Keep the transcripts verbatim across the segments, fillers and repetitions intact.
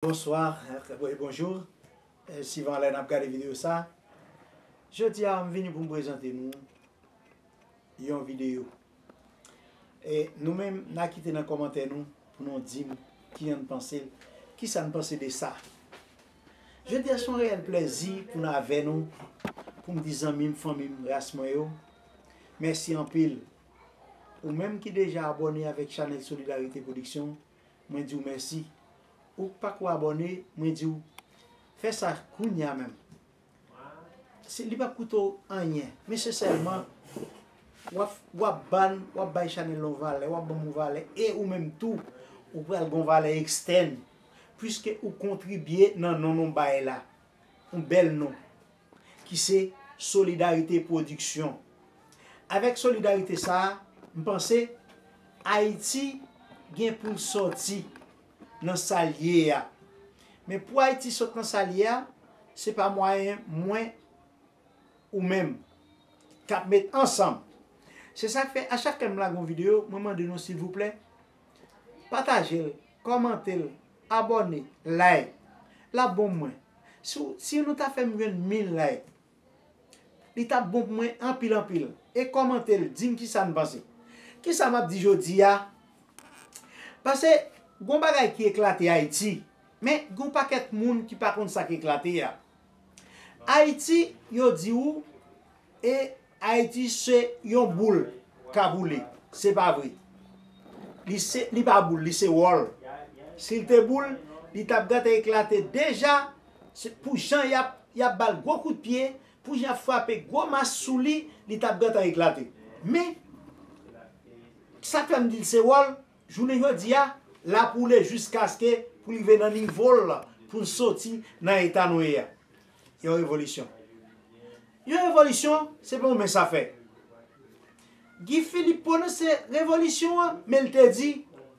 Bonswa, e bonjou. E, sivan lè n ap gade videyo sa, jodi a m vini pou m prezante nou yon videyo. E nou menm, n a kite nan kòmantè nou pou nou di m ki jan n panse l, ki sa n panse de sa. Jodi a se yon reyèl plèzi pou n avè nou, pou m di zanmi m, fanmi m, ras mwen yo, mèsi anpil. Ou menm ki deja abòne avèk chanèl Solidarité Production, mwen di w mèsi. Ou k pako abòne, mwen di w fè sa kounye a menm. Se, li p ap koute w anyen, men se sèlman w ap, w ap ban, w ap bay chanèl la yon valè, w ap ban m yon valè, e ou menm tou, ou pral gen yon valè ekstèn, piske ou kontribye nan non nou bay la, yon bèl non, ki se Solidarité Production. Avèk solidarite sa a, m panse Ayiti gen pou l sòti nan sa l ye a. Men pou Ayiti sòt nan sa l ye a, se pa mwayen mwen ou menm k ap met ansanm. Se sa k fè a chak lè m lage yon videyo, mwen mande nou silvouplè, pataje l, kòmante l, abòne, like. L ap bon pou mwen. Si, si nou ta fè m jwenn mil like, li t ap bon pou mwen anpil anpil. E kòmante l, di m kisa n panse. Kisa m ap di jodi a? Paske gon bagay ki eklate Ayiti, men gon pakèt moun ki pa konn sa k eklate a. Ayiti, yo di w, e Ayiti se yon boul k ap woule. Se pa vre. Li se, li pa boul, li se wòl. Si l te boul, li t ap gentan eklate deja. Se pou jan y ap, y ap ba l gwo kout pye, pou jan y ap frape gwo mas sou li, li t ap gentan eklate. Men, sa k fè m di l se wòl, jounen jodi a, l ap woule jiskaske pou l rive nan nivo l, pou l sòti nan eta nou ye a. Yon revolisyon. Yon revolisyon, se pa yon mens a fè. Guy Philippe pwononse revolisyon an, men l te di,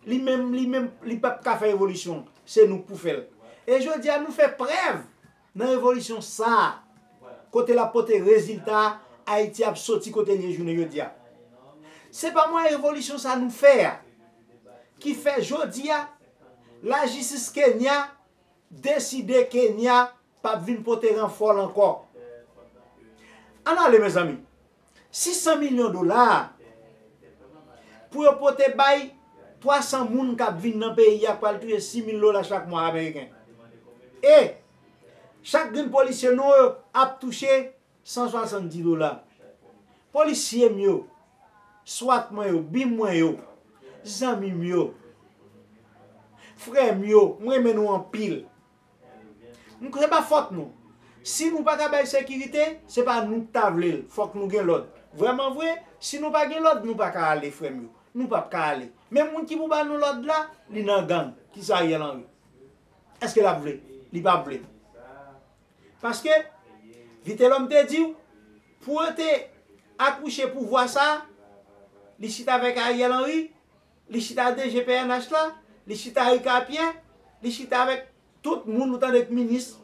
li menm, li menm, li p ap ka fè revolisyon an. Se nou k pou fè l. E jodi a, nou fè prèv nan revolisyon sa a, kote l ap pote rezilta, Ayiti ap soti kote l ye jounen jodi a. Se pa mwayen revolisyon sa a nou fè a, ki fè jodi a, lajistis Kenya deside Kenya p ap vin pote ranfò l ankò. Ann ale, mezanmi. Sis san milyon dola pou yo pote bay twa san moun k ap vin nan peyi a, k pral touche sis mil dola chak mwa ameriken. E chak grenn polisye nou yo ap touche san swasanndis dola. Polisye m yo, swat mwen yo, bim mwen yo, zanmi m yo, frè m yo, m renmen nou anpil. M, se pa fòt nou. Si nou pa ka bay sekirite, se pa nou k ta vle l. Fòk nou gen lòd. Vrèman vre, si nou pa gen lòd, nou pa ka ale, frè m yo. Nou p ap ka ale. Men moun ki pou ba nou lòd la, li nan gang. Ki se Ariel Henry. Èske l ap vle? Li p ap vle. Paske, Vitelhomme te di w, pou yo te akouche pouvwa sa a, li chita avèk Ariel Henry, li chita DG PNH la, li chita Ricard Pierre, li chita avèk tout moun, ou tande, k minis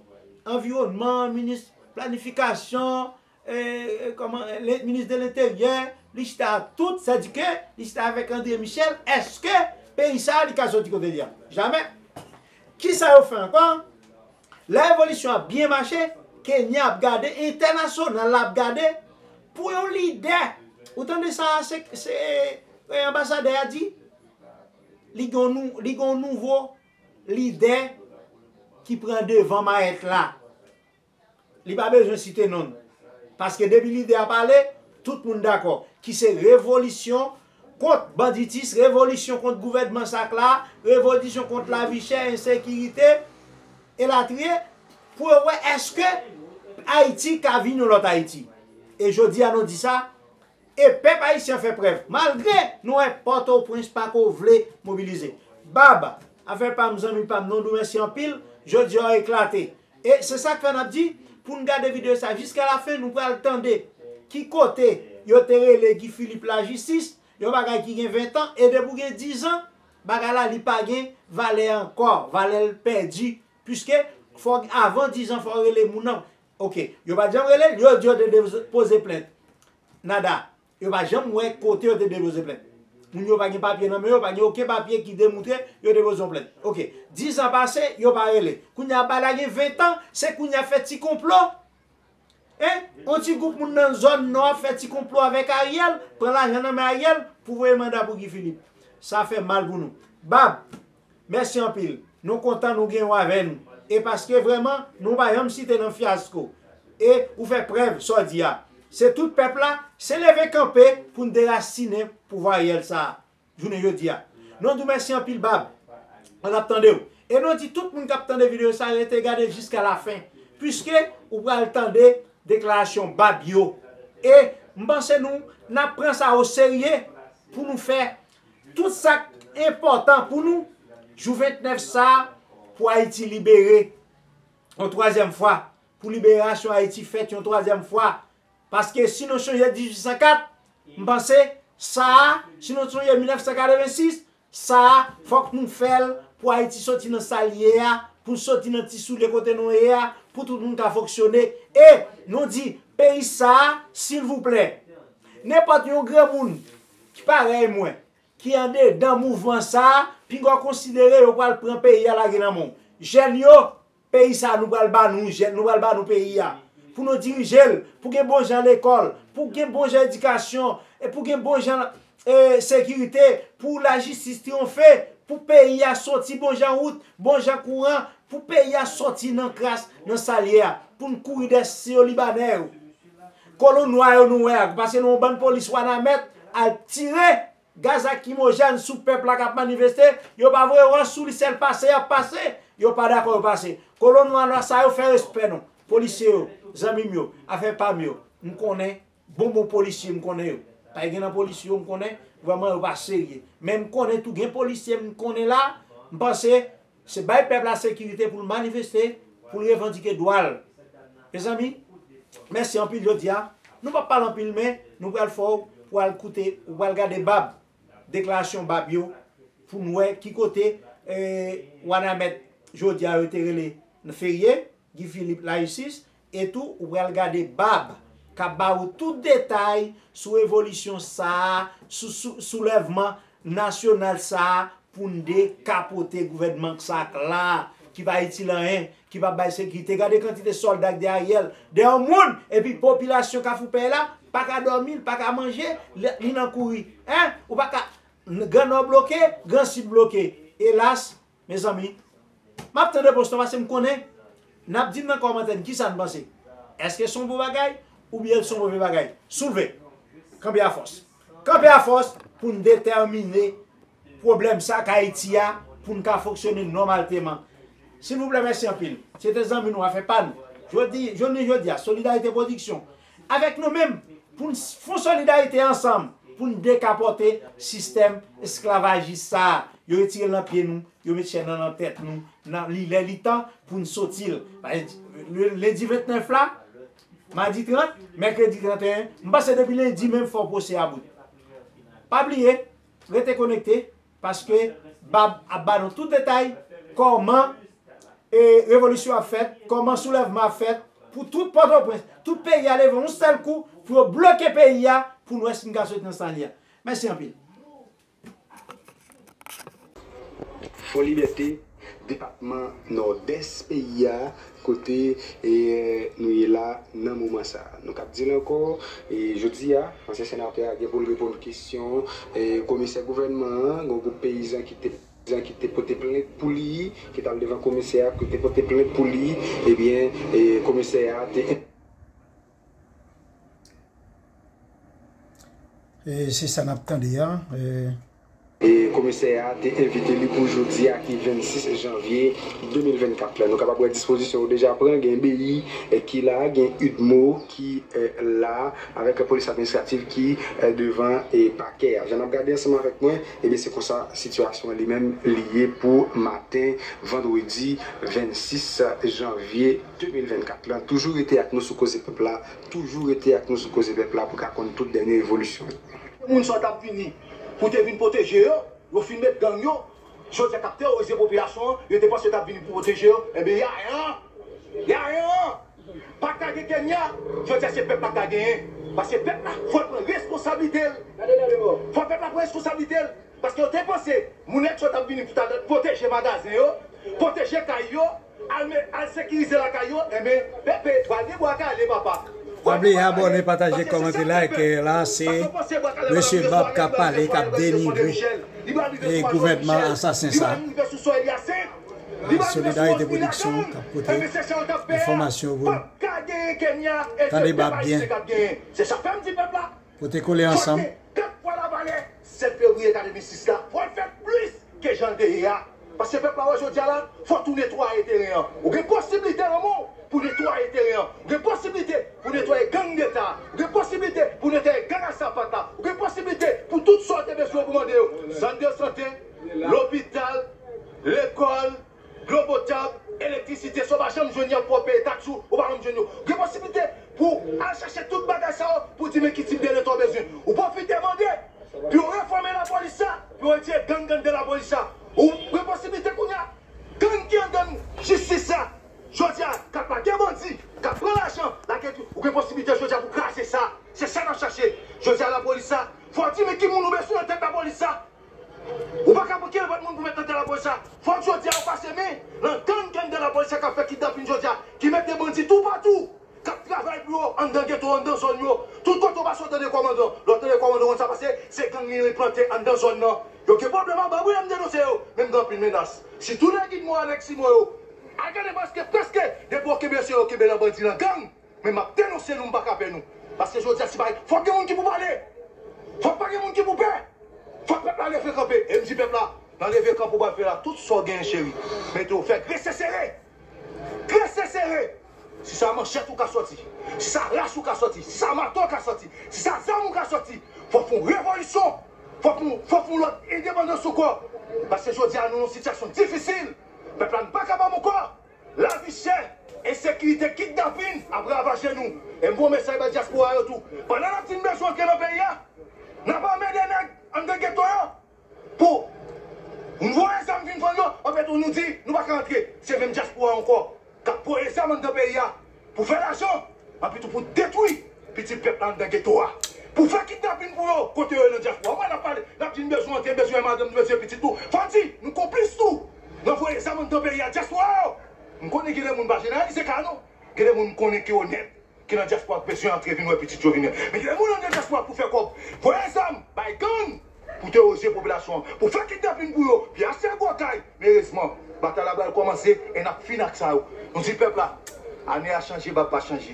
anviwònman, minis planifikasyon, e, e, kòman, e, le, minis de lenteryè, li chita ak tout, sèdike, li chita avèk André Michel. Èske peyi sa a, li ka sòti kote l ye a? Jamè. Kisa yo fè ankò? Lè revolisyon ap byen mache, Kenya ap gade, entènasyonal la ap gade, pou yon lidè. Ou tande sa, se, se, e, anbasadè a di? Li gen yon nou, li gen yon nouvo lidè ki pran devan mayèt la. Li pa bezwen site non l. Paske depi lidè a pale, tout moun dakò. Ki se revolisyon kont banditis, revolisyon kont gouvènman sa k la, revolisyon kont lavi chè, ensekirite, elatriye, pou yo wè èske Ayiti ka vin yon lòt Ayiti. E jodi a nou di sa, e pèp ayisyen fè prèv. Malgre nou wè Pòtoprens pako vle mobilize. Bab, afè pa m, zanmi pa m, non, nou mèsi anpil. Jodi a w eklate. E se sa k fè n ap di, pou n gade videyo sa jiska lafen, nou pral tande ki kote yo te rele Guy Philippe lajistis, yon bagay ki gen ven tan, e depi w gen diz an, bagay la li pa gen valè ankò, valè l pèdi, piske fò avan diz an fò w rele moun nan. Oke, yo pa t janm rele l, yo di yo te depoze, poze plent. Nada. Yo pa janm wè kote yo te depoze plent. Moun yo pa gen papye nan men yo, pa gen okenn papye ki demoutre yo te poze yon plent. Oke, dis an pase, yo pa rele. Kounye a, bagay la gen ven tan, se kounye a fè ti konplo. Hein? Yon ti gwoup moun nan zòn nò ap fè ti konplo avèk Ariel, pran lajan nan men Ariel pou voye manda pou Guy Philippe. Sa fè mal pou nou. Bab, mèsi anpil. Nou kontan nou gen w avè nou. E paske vrèman, nou pa janm site nan fyasko. E ou fè prèv sa w di a. Se tout pèp la, se leve kanpe pou n derasinen pouvwa Ariel sa a. Jounen jodi a. Nou di w mèsi anpil, Bab. N ap tande w. E nou di tout moun k ap tande videyo sa, rete gade jiska lafen. Piske ou pral tande deklarasyon Bab yo. E m panse nou, n ap pran sa oserye pou nou fè tout sa k enpòtan pou nou, jou ventnèf sa a, pou Ayiti libere yon twazyèm fwa, pou liberasyon Ayiti fèt yon twazyèm fwa. Paske si nou sonje dizuit san kat, m panse sa a, si nou sonje mil nèf san katrevensis, sa a, fòk nou fè l pou Ayiti soti nan sa l ye a, pou n soti nan ti soulye kote nou ye a, pou tout moun ka fonksyone. E nou di, peyi sa a, silvouplè, nenpòt yon granmoun ki parèy mwen, ki andedan mouvman sa a, pinga w konsidere yo pral pran peyi a lage nan men w. Jèn yo, peyi sa a, nou pral ba nou jèn, nou pral ba nou peyi a. Pou nou dirije l, pou gen bon jan lekòl, pou gen bon jan edikasyon, e pou gen bon jan, e, sekirite, pou lajistis triyonfe, pou peyi a soti bon jan wout, bon jan kouran, pou peyi a soti nan kras, nan sa l ye a, pou n kouri dèyè syo libanè yo. Kolon nwa yo nou wè a, pase nan yon bann polis Wanament, al tire gaz lakrimojèn sou pèp la k ap manifeste, yo pa voye wòch sou li, sèl pase y ap pase, yo pa dakò yo pase. Kolon nwa nwa sa yo fè respè nou. Polisye yo, zanmi m yo, afè pa m yo, m konnen, bon bon polisye m konnen yo. Pa gen nan polisye yo m konnen, vrèman yo pa serye. Men m konnen tou gen polisye m konnen la, m panse se bay pèp la sekirite pou l manifeste, pou l revandike dwa l. Mezanmi, mèsi anpil jodi a. Nou p ap pale anpil, men nou pral fè w, pral koute, ou pral gade Bab, deklarasyon Bab yo, pou n wè ki kote, e, Wanament jodi a yo te rele nan ferye, Guy Philippe Laïcis, e tou ou pral gade Bab k ap ba ou tout detay sou revolisyon sa a, sou, sou soulèvman nasyonal sa a, pou n dekapote gouvènman sa k la, ki pa itil anyen, ki pa bay sekirite. Gade kantite sòlda k dèyè Ariel, dèyè yon moun, epi popilasyon Kafou Pèy la pa ka dòmi, l pa ka manje, li, li nan kouri. Hein? Ou pa ka, Gran Nò bloke, Gran Sid bloke. Elas, mezanmi, m ap tande post lan paske m konnen n ap di m nan kòmantè n kisa n panse. Èske se yon bon bagay oubyen se yon move bagay? Soulve. Kanpe a fòs. Kanpe a fòs pou n detèmine pwoblèm sa k Ayiti a pou n ka fonksyone nòmalteman. Silvouplè, mèsi anpil. Se te zanmi nou, afè pa n. Jodi, jounen jodi a, Solidarite Pwodiksyon, avèk nou menm, pou n fè yon solidarite ansanm, pou n dekapòte sistèm esklavajis sa a. Yo retire l nan pye nou, yo met chèn nan nan tèt nou, nan li lè li tan pou n soti l. Lendi ventnèf la, madi trant, mèkredi tranteyen, m panse depi lendi menm fò pwosè a bout. Pa bliye, rete konekte, paske Bab ap ba nou tout detay kòman, e, revolisyon ap fèt, kòman soulèvman ap fèt, pou tout Pòtoprens, tout peyi a leve yon sèl kou pou yo bloke peyi a, pou n wè si n ka soti nan sa n ye a. Mèsi anpil. Fò Libète, depatman Nòdès peyi a, kote, e, nou ye la nan moman sa a. Nou k ap di l ankò, e, jodi a, ansyen senatè a gen pou l reponn kesyon, e, komisè gouvènman an, gen yon gwoup peyizan ki te, peyizan ki te pote plent pou li, ki t al devan komisè a, ki te pote plent pou li, ebyen, e, komisè a te E se sa n ap tande a. E komisè a te envite li pou jodi a ki vennsis janvye de mil vennkat la. Nou kapab wè dispozisyon yo deja pran, gen B I ki la, gen udmo ki la, avèk polis administrativ ki devan pakè a. Jan n ap gade ansanm avèk mwen, ebyen se konsa sitiyasyon an li menm li ye pou maten vandredi vennsis janvye de mil vennkat la. Toujou rete ak nou sou Koze Pèp la, toujou rete ak nou sou Koze Pèp la pou ka konn tout dènye evolisyon yo. Moun sa yo t ap vini pou te vin pwoteje yo, yo fin met gang yo, jodi a k ap terorize popilasyon an, yo te panse yo t ap vini pou pwoteje yo, enben y a rien! Y a rien! Pa ka gen Kenya, jodi a se pèp la k ka genyen. Paske pèp la, fò l pran responsablite l. Fò pèp la pran responsablite l. Paske yo te panse, moun Exxon t ap vini pou ta pwoteje magazen yo, pwoteje kay yo, al, al sekirize lakay yo, enben, Pepe, Bwal de Bwa kale, papa. Pa bliye abòne, pataje, kòmante, like. La se Mesye Bab k ap pale, k ap denigre e gouvènman asasen sa. Solidarite Pwodiksyon k ap pote enfòmasyon pou nou. Tande Bab byen. Se sa fè m di pèp la, pote kole ansanm. Kat fwa Lavalè, sèt fevriye kat de mil sis la, fò l fèt plis ke jan l te ye a. Paske pèp la wè jodi a la, fò tou netwaye teren an. Ou gen posiblite nan men w pou netwaye teren an. Ou gen posiblite pou netwaye gang deta. Ou gen posiblite pou netwaye gang a sapat la. Ou gen posiblite pou tout sa w te bezwen pou mande yo. Zòn de sante, lopital, lekòl, dlo potab, elektrisite, sa w pa janm jwenn, y ap fè w peye taks ou, ou pa janm jwenn yo. Ou gen posiblite pou al chache tout bagay sa yo, pou di men ki tip de leta w bezwen. Ou pwofite mande pou yo refòme lapolis sa, pou yo retire gang anndan lapolis sa. Ou gen posiblite kounye a, gang ki anndan jistis sa, jodi a, k ap lage bandi, k ap pran lajan, lage tout, ou gen posiblite jodi a pou kraze sa. Se sa n ap chache. Jodi a, lapolis sa, fò w di men ki moun ou bezwen nan tèt lapolis sa. Ou pa ka pran kenpòt moun pou met nan tèt lapolis sa. Fòk jodi a ou pase men nan gang ki anndan lapolis sa k ap fè kidnapin jodi a, ki mete bandi toupatou, k ap travay pou yo anndan geto, anndan zòn yo. Tout kote ou pase ou tande kòmandan. Lè w tande kòmandan, ou konn sa pase, se gang li plante anndan zòn nan. Yo gen pwoblèm anba wi, lè m denonse yo. Men m gen anpil menas. Sitou nèg Idmo a, nèg Simon yo. Al gade paske prèske depi yo kenbe se yo kenbe nan bandi nan gang. Men m ap denonse nou, m pa ka pè nou. Paske jodi a, si pa, fòk gen moun ki pou pale. Fòk pa gen moun ki pou pè. Fòk pèp la leve kanpe. E m di pèp la, nan leve kanpe w pral fè la, tout sa w genyen, cheri, mete w fè grese sere. Grese sere. Si sa manchèt ou ka sòti, si sa ras ou ka sòti, si sa mato w ka sòti, si sa zam ou ka sòti, fòk fè yon revolisyon. Fòk nou, fòk fè yon lòt endepandans ankò. Paske jodi a, nou nan yon sitiyasyon difisil. Pèp la, nou pa kapab ankò. Lavi chè, ensekirite, kidnapin ap ravaje nou. E m voye mesaj ba dyaspora yo tou. Pandan n ap di n bezwen antre nan peyi a, n ap ame de nèg anndan geto yo pou n voye zam vin vann yo. Anfèt, nou di nou pa ka antre. Se menm dyaspora ankò k ap voye zam anndan peyi a pou fè lajan. Anpi tou pou detwi pitit pèp la anndan geto a. Pou fè kidnapin pou yo, kote yo ye nan dyaspora. Mwen n ap pale, n ap di n bezwen antre, n bezwen madanm, n bezwen pitit nou. Fò n di, nou konplis tou nan voye zam anndan peyi a, dyaspora yo. M konnen gen de moun pa jeneralize ka non. Gen de moun m konnen ki onèt, ki nan dyaspora k bezwen antre vin wè pitit yo vini. Men gen de moun anndan dyaspora pou fè kòb. Voye zam, bay gang. Pou teorize popilasyon an, pou fè kidnapin pou yo, pi asèl gwo kay. Men erezman, batay la pral kòmanse e n ap fini ak sa yo. Nou di pèp la, ane a chanje, Bab pa chanje.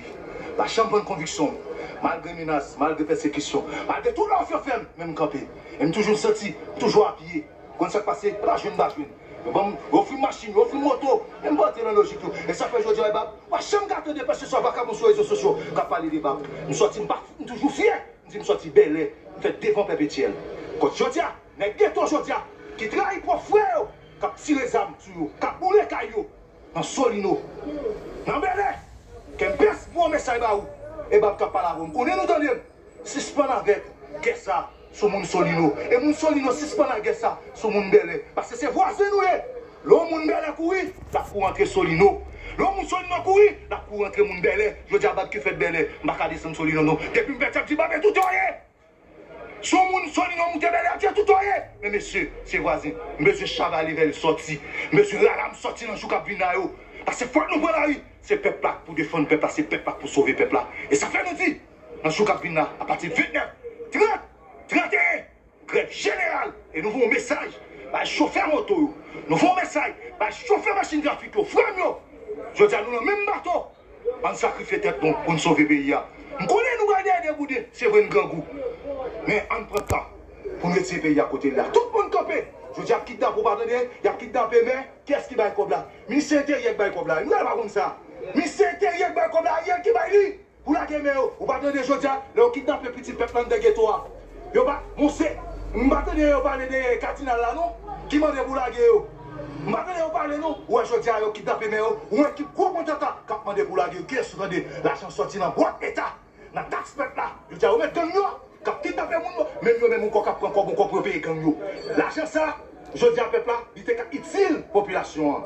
Pa janm vann konviksyon w. Malgre menas, malgre pèsekisyon, malgre tout lòf yo fè m, men m kanpe. E m toujou santi, m toujou apiye. Konn sa k pase, pa jwenn, pa jwenn. Yo ban m, yo ofri m machin, yo ofri m moto, men m pa antre nan lojik yo. E sa fè jodi a, Bab, w a janm ka tande pèsonn swa vakabon sou rezo sosyo k ap pale de Bab. M sòti, m pa, m toujou fyè. M di m sòti bèlè, m fèt devan Pèpetyèl. Kot jodi a, nèg geto jodi a, ki trayi pwòp frè yo, k ap tire zam sou yo, k ap boule kay yo, nan Solino, nan bèlè, Kempès voye mesaj ba ou, e Bab k ap pale avè w. M konnen nou tande m. Sispann avèk gè sa sou moun Solino. E moun Solino sispann ak gè sa sou moun bèlè. Paske se vwazen nou ye. Lè yon moun bèlè kouri, l ap kouri antre Solino. Lè yon moun Solino kouri, l ap kouri antre moun bèlè. Jodi a Bab ki fèt bèlè, m pa ka desann Solino non. Depi m fèt, y ap di Bab e tout yo ye. Si yon moun Solino moute bèlè, y ap di e tout yo ye. Men mesye, se vwazen. M bezwen chavale vè l sòti. M bezwen rala m sòti nan jou k ap vin la yo. Paske fòk nou pran lari. Se pèp la k pou defann pèp la, se pèp la k pou sove pèp la. E sa fè nou di, nan jou k ap vin la, apati vennèf, trant, tranteyen, grèv jeneral. E nou voye yon mesaj bay chofè moto yo. Nou voye yon mesaj bay chofè machin trafik yo. Frè m yo, jodi a nou nan menm bato. Ann sakrifye tèt nou pou n sove peyi a. M konnen nou pral dèyè debouden, se vre n grangou. Men ann pran tan pou n retire peyi a kote l la. Tout moun kanpe. Jodi a y ap kidnape, ou pa tande, y ap kidnape mè. Kiyès ki bay kòb la? Minis Enteryè k bay kòb la. Nou pa konn sa. Minis Enteryè k bay kòb la, Ariel ki bay li. Pou lage mè yo, ou pa tande jodi a, lè yo kidnape pitit pèp la anndan geto a. Yo pa, monchè, m pa tande yo pale de Kadinal la non, ki mande pou lage yo. M pa tande yo pale non, ou wè jodi a yo kidnape mè yo, ou wè ki gwo pwentata k ap mande pou lage yo. Kiyès ou tande lajan sòti nan bwat Leta, nan taks pèp la? Jodi a yo met gang yo k ap kidnape moun yo, menm yo menm ankò k ap pran kòb ankò pou yo peye gang yo. Lajan sa, jodi a pèp la, li te ka itil popilasyon an.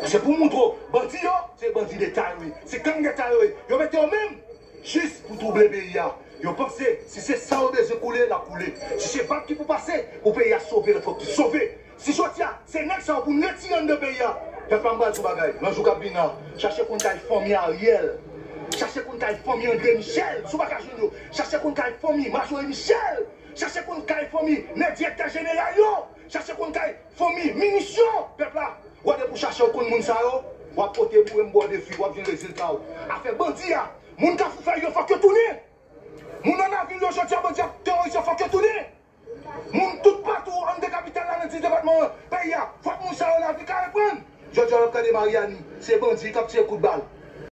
Se pou moutre w, bandi yo, se bandi Leta yo ye, se gang Leta yo ye. Yo mete yo menm jis pou twouble peyi a. Yo panse si se san yo bezwen koule, l ap koule. Si se bal ki pou pase pou peyi a sove, l fòk li sove. Si jodi a se nèg sa yo pou n retire anndan peyi a, pèp la, m pral di w bagay, nan jou k ap vini an, chache konn kay fanmi Ariel, chache konn kay fanmi André Michel, si w pa ka jwenn yo, chache konn kay fanmi Majore Michel, chache konn kay fanmi nèg direktè jeneral yo, chache konn kay fanmi minis yo, pèp la. W ap depi w chache w konn moun sa yo, w ap pote boure m ba w defi, w ap jwenn rezilta w. Afè bandi a, moun Kafou Fèy yo fòk yo tounen. Moun nan lavil yo jodi a bandi ap teworize yo fòk yo tounen. Moun tout patou anndan kapital la, nan dis depatman peyi a, fòk moun sa yo lavi ka reprann. Jodi a w ap tande Maryani, se bandi k ap tire kout bal.